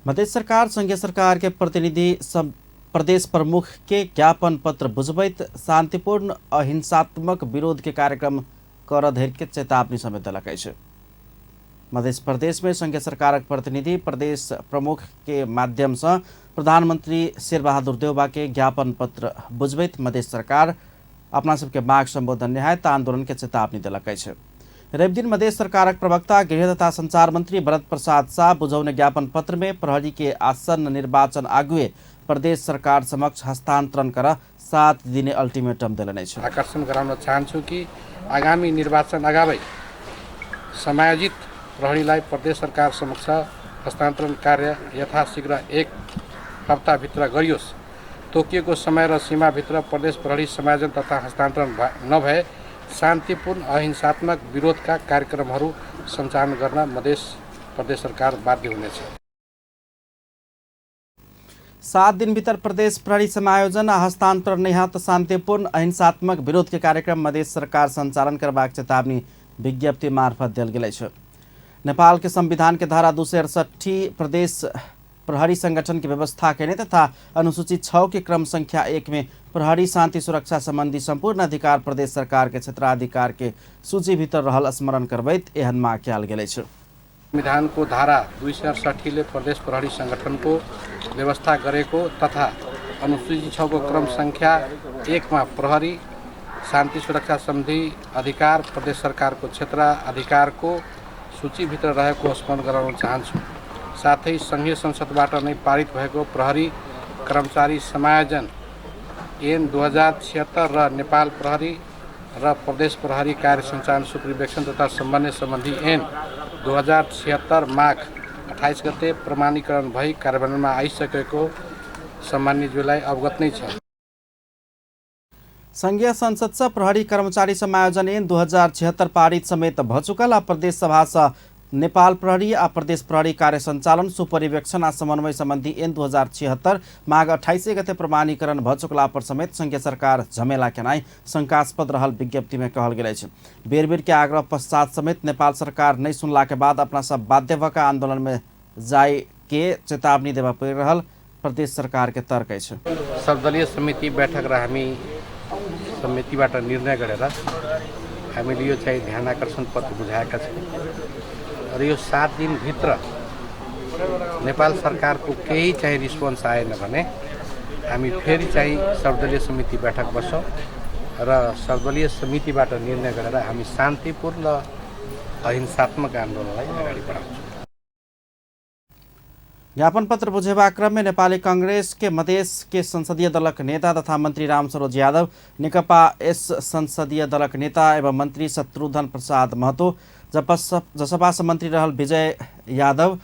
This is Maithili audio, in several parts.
मधेश सरकार संघीय सरकार के प्रतिनिधि सब प्रदेश प्रमुख के ज्ञापन पत्र बुझबैत शांतिपूर्ण अहिंसात्मक विरोध के कार्यक्रम कर धरि के चेतावनी समेत देलक अछि। मध्य प्रदेश में संघीय सरकारक प्रतिनिधि प्रदेश प्रमुख के माध्यम से प्रधानमंत्री शेरबहादुर देउबा के ज्ञापन पत्र बुझबैत मध्य सरकार अपना सबके माग सम्बोधन निहायत आंदोलन के चेतावनी देलक अछि। रविदिन मध्य सरकारक प्रवक्ता गृह तथा संचार मंत्री भरत प्रसाद शाह बुझौने ज्ञापन पत्र में प्रहरी के आसन्न निर्वाचन आगुए प्रदेश सरकार समक्ष हस्तांतरण कर 7 दिने अल्टिमेटम देलनि अछि। आकर्षण गराउन चाहन्छु कि आगामी निर्वाचन अगावै समायोजित प्रहरीलाई प्रदेश सरकार समक्ष हस्तान्तरण कार्य यथाशीघ्र 1 हप्ताभित्र गरियोस्। तोकिएको समय र सीमाभित्र प्रदेश प्रहरी समायोजन तथा हस्तान्तरण नभए शान्तिपूर्ण अहिंसात्मक विरोधका कार्यक्रमहरू सञ्चालन गर्न मधेस प्रदेश सरकार बाध्य हुनेछ। 7 दिन भीतर प्रदेश प्रहरी समायोजन आ हस्तान्तरण नहि त शान्तिपूर्ण अहिंसात्मक विरोध के कार्यक्रम मधेस सरकार सञ्चालन करबाक चेतावनी विज्ञप्ति मार्फत देल गेल अछि। नेपाल के संविधान के धारा 268 प्रदेश प्रहरी संगठन के व्यवस्था केने तथा अनुसूची 6 के क्रम संख्या 1 में प्रहरी शांति सुरक्षा संबंधी संपूर्ण अधिकार प्रदेश सरकार के क्षेत्राधिकार के सूची भीतर रहल स्मरण करबैत एहन माग कयल गेल अछि। संविधान को धारा 268 ले प्रदेश प्रहरी संगठन को व्यवस्था गरेको तथा अनुसूची 6 को क्रम संख्या 1 मा प्रहरी शान्ति सुरक्षा सम्बन्धी अधिकार प्रदेश सरकारको क्षेत्राधिकारको सूचीभित्र रहेको स्मरण गराउन चाहन्छु। साथै सङ्घीय संसदबाट नै पारित भएको प्रहरी कर्मचारी समायोजन ऐन 2076 र नेपाल प्रहरी र प्रदेश प्रहरी कार्य सञ्चालन सुपरिवेक्षण तथा समन्वय सम्बन्धी ऐन 2076 माघ 28 गते प्रमाणीकरण भई कार्यान्वयनमा आइसकेको सामान्यज्यूलाई अवगत नै छ। संघीय संसद से प्रहरी कर्मचारी समायोजन ऐन 2076 पारित समेत भ चुकल आ प्रदेश सभा से नेपाल प्रहरी आ प्रदेश प्रहरी कार्य सञ्चालन सुपरिवेक्षण आ समन्वय सम्बन्धी ऐन 2076 माघ 28 गते प्रमाणीकरण भ चुकला पर समेत संघीय सरकार झमेला केनाइ शंकास्पद रहल विज्ञप्ति में कहल गेल अछि। बेर बेर के आग्रह पश्चात समेत नेपाल सरकार नहि सुनला के बाद अपना सब बाध्य भ के आंदोलन में जाय के चेतावनी देबय पड़ि रहल प्रदेश सरकार के तर्क अछि। सर्वदलीय समिति बैठक र हामी समितिबाट निर्णय गरेर हामीले यो चाहिँ ध्यान आकर्षण पत्र बुझाएका छौँ र यो 7 दिनभित्र नेपाल सरकारको केही चाहिँ रिस्पोन्स आएन भने हामी फेरि चाहिँ सर्वदलीय समिति बैठक बस्छौँ र सर्वदलीय समितिबाट निर्णय गरेर हामी शान्तिपूर्ण अहिंसात्मक आन्दोलनलाई अगाडि बढाउँछौँ। ज्ञापन पत्र बुझेबाक क्रम में नेपाली कांग्रेस के मधेस के संसदीय दलक नेता तथा मंत्री रामसरोज यादव, नेकपा एस संसदीय दलक नेता एवं मंत्री शत्रुघ्न प्रसाद महतो, जसपा से मंत्री रहल विजय यादव,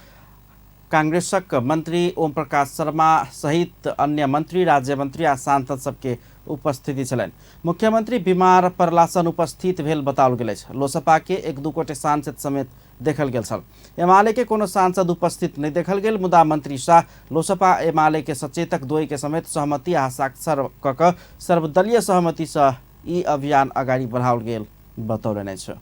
कांग्रेसक मंत्री ओम प्रकाश शर्मा सहित अन्य मंत्री, राज्य मंत्री आ सांसद सबके उपस्थिति छलनि। मुख्यमंत्री बीमार पड़लासँ अनुपस्थित भेल बताओल गेल अछि। लोसपा के 1-2 गोटे सांसद समेत देखल गेल छल। एमाले के कोनो सांसद उपस्थित नहि देखल गेल, मुदा मंत्री शाह लोसपा एमाले के सचेतक द्वय के समेत सहमति आ हस्ताक्षर क क सर्वदलीय सहमति सँ ई अभियान अगाडि बढ़ाओल गेल बतौलनि अछि।